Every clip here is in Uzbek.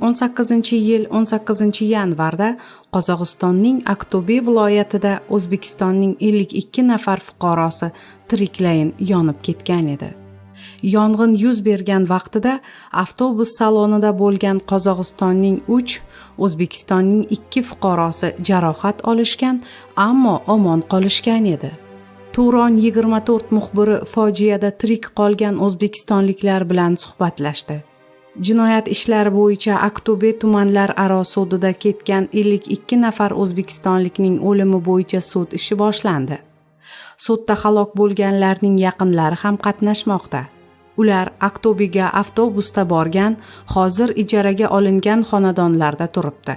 2018 yil 18 yanvarda Qozog'istonning Aqto'be viloyatida O'zbekistonning 52 nafar fuqarosi tiriklayin yonib ketgan edi. Yong'in yuz bergan vaqtida avtobus salonida bo'lgan Qozog'istonning 3, O'zbekistonning 2 fuqarosi jarohat olishgan, ammo omon qolishgan edi. Turon 24 muxbiri fojiada tirik qolgan o'zbekistonliklar bilan suhbatlashdi. Jinoyat ishlari bo'yicha Aqto'be tumanlararo sudida ketgan 52 nafar o'zbekistonlikning o'limi bo'yicha sud ishi boshlandi. Sudda halok bo'lganlarning yaqinlari ham qatnashmoqda. Ular Aqto'bega avtobusda borgan, hozir ijaraga olingan xonadonlarda turibdi.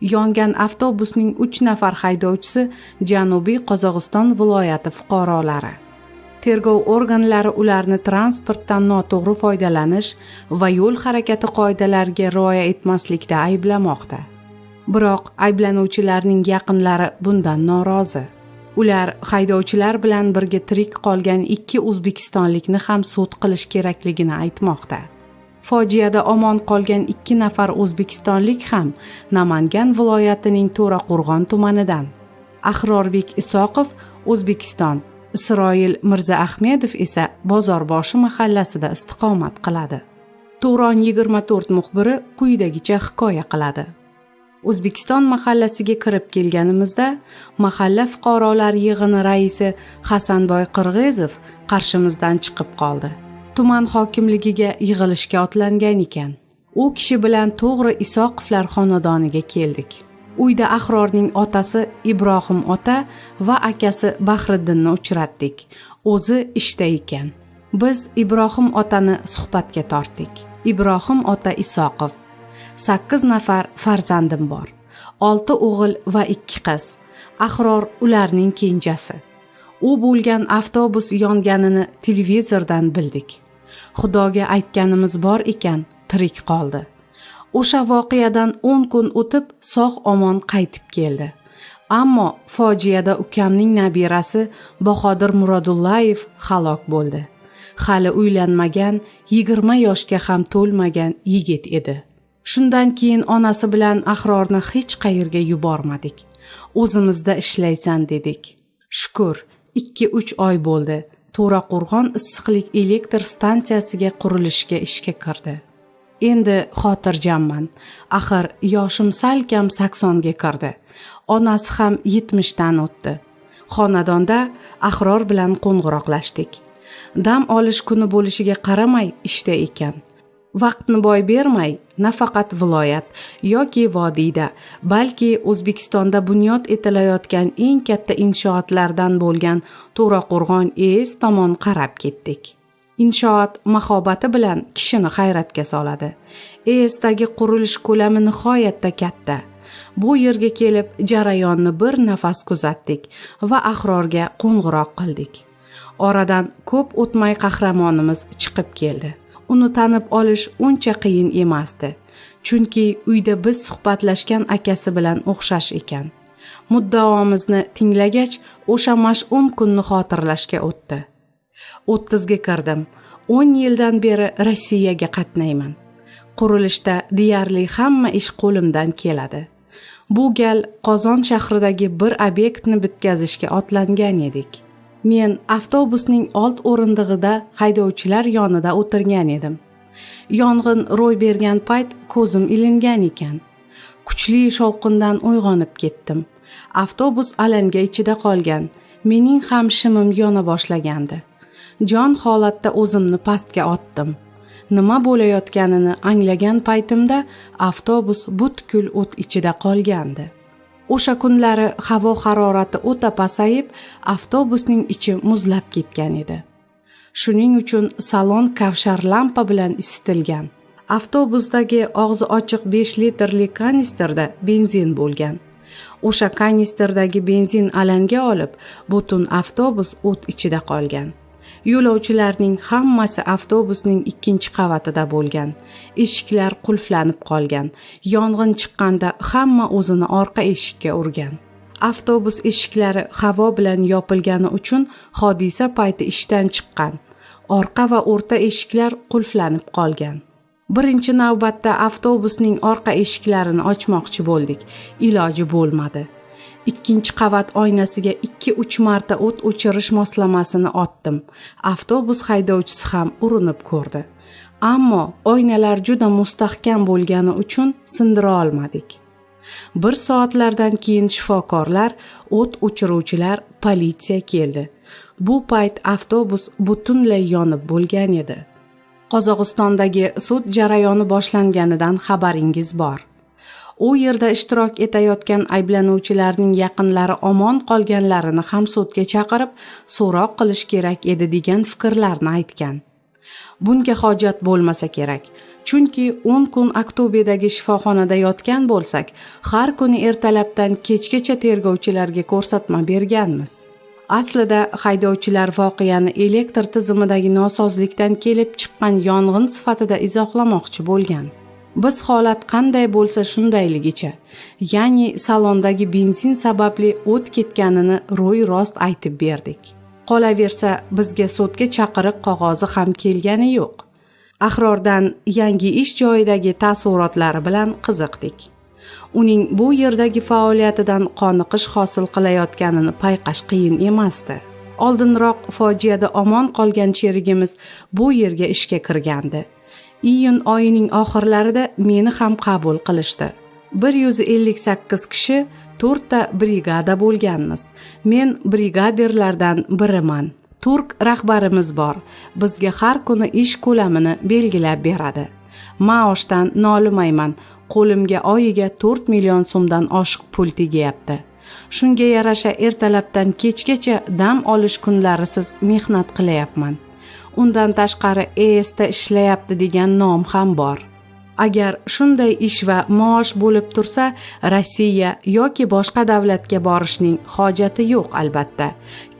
Yongan avtobusning 3 nafar haydovchisi Janubiy Qozog'iston viloyati fuqarolari. Tergov organlari ularni transportdan noto'g'ri foydalanish va yo'l harakati qoidalariga rioya etmaslikda ayblamoqda. Biroq ayblanuvchilarning yaqinlari bundan norozi. Ular haydovchilar bilan birga tirik qolgan 2 o'zbekistonlikni ham sud qilish kerakligini aytmoqda. Fojiada omon qolgan 2 nafar o'zbekistonlik ham Namangan viloyatining To'raqo'rg'on tumanidan. Ahrorbek Isoqov O'zbekiston, Isroil Mirzaahmedov esa Bozorboshi mahallasida istiqomat qiladi. Turon 24 muxbiri quyidagicha hikoya qiladi. O'zbekiston mahallasiga kirib kelganimizda mahalla fuqarolar yig'ini raisi Hasanboy Qirg'izov qarshimizdan chiqib qoldi. Tuman hokimligiga yig'ilishga otlangan ekan. U kishi bilan to'g'ri Isoqovlar xonadoniga keldik. Uyda Ahrorning otasi Ibrohim ota va akasi Bahriddinni uchratdik. O'zi ishda ekan. Biz Ibrohim otani suhbatga tortdik. Ibrohim ota Isoqov: 8 nafar farzandim bor. 6 o'g'il va 2 qiz. Ahror ularning kenjasi. U bo'lgan avtobus yonganini televizordan bildik. Xudoga aytganimiz bor ekan, tirik qoldi. O'sha voqeadan 10 kun o'tib sog' omon qaytib keldi. Ammo fojiada ukamning nabirasi Bahodir Murodullayev halok bo'ldi. Hali uylanmagan, 20 yoshga ham to'lmagan yigit edi. Shundan keyin onasi bilan Ahrorni hech qayerga yubormadik. O'zimizda ishlaysan dedik. Shukur, 2-3 oy bo'ldi. To'raqo'rg'on issiqlik elektr stansiyasiga qurilishga ishga kirdi. Endi xotirjamman. Axir yoshim salkam 80 ga kirdi. Onasi ham 70 dan o'tdi. Xonadonda Ahror bilan qo'ng'iroqlashdik. Dam olish kuni bo'lishiga qaramay ishda ekan. Vaqtni boy bermay, nafaqat viloyat yoki vodiyda, balki O'zbekistonda bunyod etilayotgan eng katta inshootlardan bo'lgan To'raqo'rg'on ES tomon qarab ketdik. Inshoot mahobati bilan kishini hayratga soladi. ESdagi qurilish ko'lami nihoyatda katta. Bu yerga kelib jarayonni bir nafas kuzatdik va Ahrorga qo'ng'iroq qildik. Oradan ko'p o'tmay qahramonimiz chiqib keldi. Uni tanib olish uncha qiyin emasdi. Chunki uyda biz suhbatlashgan akasi bilan o'xshash ekan. Muddaomizni tinglagach, o'sha mash'um kunni xotirlashga o'tdi. 30 ga kirdim. 10 yildan beri Rossiyaga qatnayman. Qurilishda deyarli hamma ish qo'limdan keladi. Bu gal Qozon shahridagi bir obyektni bitkazishga otlangan edik. Men avtobusning old o'rindig'ida haydovchilar yonida o'tirgan edim. Yong'in ro'y bergan payt ko'zim ilingan ekan. Kuchli shovqindan uyg'onib ketdim. Avtobus alanga ichida qolgan. Mening ham shimim yona boshlagandi. Jon holatda o'zimni pastga otdim. Nima bo'layotganini anglagan paytimda avtobus butkul o't ichida qolgandi. O'sha kunlari havo harorati o'ta pasayib, avtobusning ichi muzlab ketgan edi. Shuning uchun salon kavshar lampa bilan isitilgan. Avtobusdagi og'zi ochiq 5 litrli kanistrda benzin bo'lgan. O'sha kanistrdagi benzin alanga olib, butun avtobus o't ichida qolgan. Yo'lovchilarning hammasi avtobusning ikkinchi qavatida bo'lgan. Eshiklar qulflanib qolgan. Yong'in chiqqanda hamma o'zini orqa eshikka urgan. Avtobus eshiklari havo bilan yopilgani uchun hodisa payti ishdan chiqqan. Orqa va o'rta eshiklar qulflanib qolgan. Birinchi navbatda avtobusning orqa eshiklarini ochmoqchi bo'ldik. Iloji bo'lmadi. Ikkinchi qavat oynasiga 2-3 marta o't o'chirish moslamasini otdim. Avtobus haydovchisi ham urinib ko'rdi. Ammo oynalar juda mustahkam bo'lgani uchun sindira olmadik. Bir soatlardan keyin shifokorlar, o't o'chiruvchilar, politsiya keldi. Bu payt avtobus butunlay yonib bo'lgan edi. Qozog'istondagi sud jarayoni boshlanganidan xabaringiz bor. U yerda ishtirok etayotgan ayblanuvchilarning yaqinlari omon qolganlarini ham sudga chaqirib, so'roq qilish kerak edi degan fikrlarni aytgan. Bunga hojat bo'lmasa kerak. Chunki 10 kun Aqto'bedagi shifoxonada yotgan bo'lsak, har kuni ertalabdan kechgacha tergovchilarga ko'rsatma berganmiz. Aslida haydovchilar voqeani elektr tizimidagi nosozlikdan kelib chiqqan yong'in sifatida izohlamoqchi bo'lgan. Biz holat qanday bo'lsa shundayligicha, ya'ni salondagi benzin sababli o't ketganini ro'y-rost aytib berdik. Qolaversa, bizga sudga chaqiriq qog'ozi ham kelgani yo'q. Ahrordan yangi ish joyidagi taassurotlari bilan qiziqdik. Uning bu yerdagi faoliyatidan qoniqish hosil qilayotganini payqash qiyin emasdi. Oldinroq fojiada omon qolgan sherigimiz bu yerga ishga kirgandi. Iyun oyining oxirlarida meni ham qabul qilishdi. 158 kishi, 4 ta brigada bo'lganmiz. Men brigadirlardan biriman. Turk rahbarimiz bor. Bizga har kuni ish ko'lamini belgilab beradi. Maoshdan nolimayman. Qo'limga oyiga 4 million so'mdan oshiq pul tegyapti. Shunga yarasha ertalabdan kechgacha dam olish kunlarisiz mehnat qilayapman. Undan tashqari ESda ishlayapti degan nom ham bor. Agar shunday ish va maosh bo'lib tursa, Rossiya yoki boshqa davlatga borishning hojati yo'q albatta.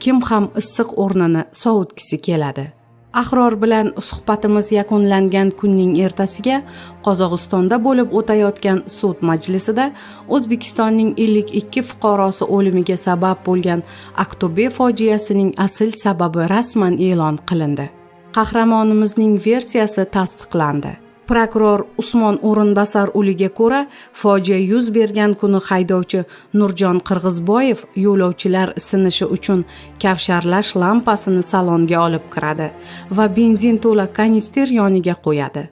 Kim ham issiq o'rnini sovutgisi keladi. Ahror bilan suhbatimiz yakunlangan kunning ertasiga Qozog'istonda bo'lib o'tayotgan sud majlisida O'zbekistonning 52 fuqarosi o'limiga sabab bo'lgan Aqto'be fojiasining asl sababi rasman e'lon qilindi. Qahramonimizning versiyasi tasdiqlandi. Prokuror Usmon O'rinbosar uliga ko'ra, fojia yuz bergan kuni haydovchi Nurjon Qirg'izboyev yo'lovchilar isinishi uchun kavsharlash lampasini salonga olib kiradi va benzin to'la kanister yoniga qo'yadi.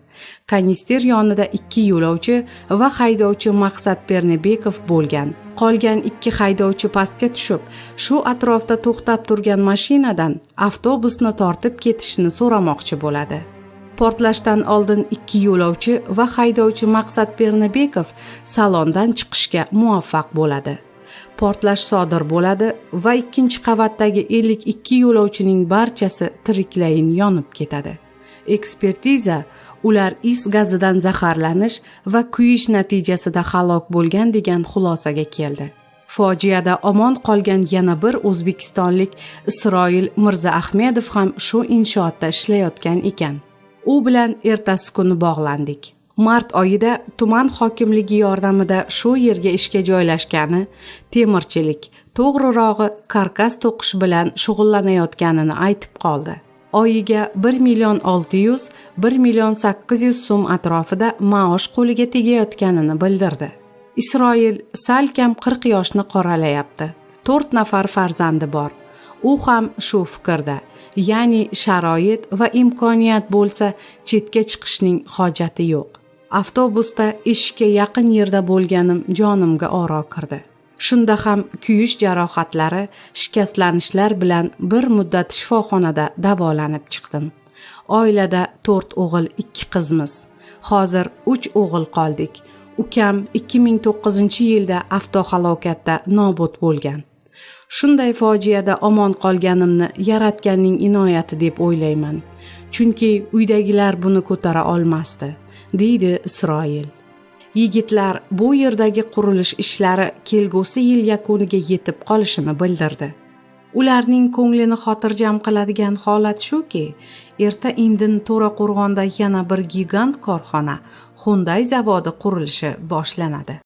Kanister yonida 2 yo'lovchi va haydovchi Maqsad Pernebekov bo'lgan. Qolgan 2 haydovchi pastga tushib, shu atrofda to'xtab turgan mashinadan avtobusni tortib ketishni so'ramoqchi bo'ladi. Portlashdan oldin 2 yo'lovchi va haydovchi Maqsad Pernebekov salondan chiqishga muvaffaq bo'ladi. Portlash sodir bo'ladi va ikkinchi qavatdagi 52 yo'lovchining barchasi tiriklayin yonib ketadi. Ekspertiza ular is gazidan zaharlanish va kuyish natijasida halok bo'lgan degan xulosaga keldi. Fojiada omon qolgan yana bir o'zbekistonlik Isroil Mirzaahmedov ham shu inshootda ishlayotgan ekan. U bilan ertasi kuni bog'landik. Mart oyida tuman hokimligi yordamida shu yerga ishga joylashgani, temirchilik, to'g'rirog'i karkas to'qish bilan shug'ullanayotganini aytib qoldi. Oyiga 1 million 600, 1 million 800 so'm atrofida maosh qo'liga tegayotganini bildirdi. Isroil salkam 40 yoshni qoralayapti. 4 nafar farzandi bor. U ham shu fikrda. Ya'ni sharoit va imkoniyat bo'lsa, chetga chiqishning hojati yo'q. Avtobusda eshikka yaqin yerda bo'lganim jonimga oro kirdi. Shunda ham kuyish jarohatlari, shikastlanishlar bilan bir muddat shifoxonada davolanib chiqdim. Oilada 4 o'g'il, 2 qizmiz. Hozir 3 o'g'il qoldik. Ukam 2009-yilda avtohalokatda nobud bo'lgan. Shunday fojiada omon qolganimni Yaratganning inoyati deb o'ylayman. Chunki uydagilar buni ko'tara olmasdi, deydi Isroil. Yigitlar bu yerdagi qurilish ishlari kelgusi yil yakuniga yetib qolishini bildirdi. Ularning ko'nglini xotirjam qiladigan holat shuki, erta indin To'raqo'rg'onda yana bir gigant korxona, Hyundai zavodi qurilishi boshlanadi.